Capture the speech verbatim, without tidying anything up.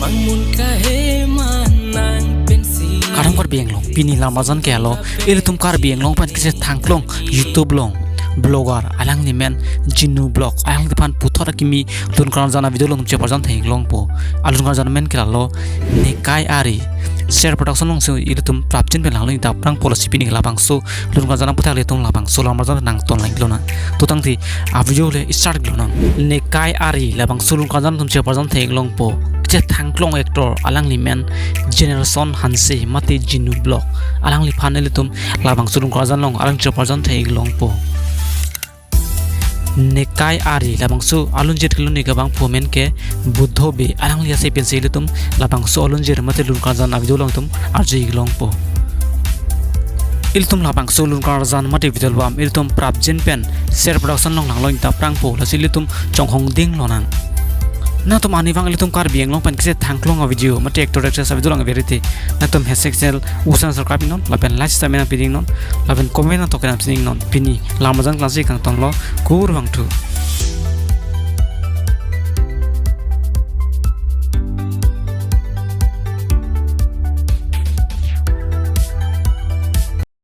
Bang mun kahe manang pensi. Kardom Karbi Anglong, pini lamarjan ke alo, ilitum Karbi Anglong pen kechethangklong YouTube along blogger, alangli men Jinu Vlog, alangliphan puthot akimi lun karjan avideo along cheparjan thek longpo. Alun karjan amen ke alo Nekai Ari. Ser Production alongsi ilitum prapjin pen langlong ta prangpo, lasi pini labangso lun karjan aphuthak ilitum labangso lamarjan nangton lang lonang. To tangte avideo le start lonang. Nekai Ari labangso lun karjan atum cheparjan thek longpo. Kechethangklong actor, alangli men Generation Hanse mate Jinu Vlog, alangliphan ilitum labangso lun karjan along alang cheparjan thek longpo. Nekai Ari labangso alunjir kelun ni kabang pu amen ke Buddho Bey, alangli asai pensi ilitum labangso alunjir mate lun karjan avideo along tum arju longpo. Ilitum labangso lun karjan mate video album ilitum prapjin pen Ser Production along langlong ta prangpo, lasi ilitum chonghong ding lonang. Nangtum arnivang ilitum Karbi Anglong pen kechethangklong avideo mate actor actress avideo lang verite, nangtum hashtag channel usan subscribe non, lapen like sita mena piding non, lapen comment nangtok kenam sining non. Pini lamarjan klangsi kangtonlo, kurvangthu.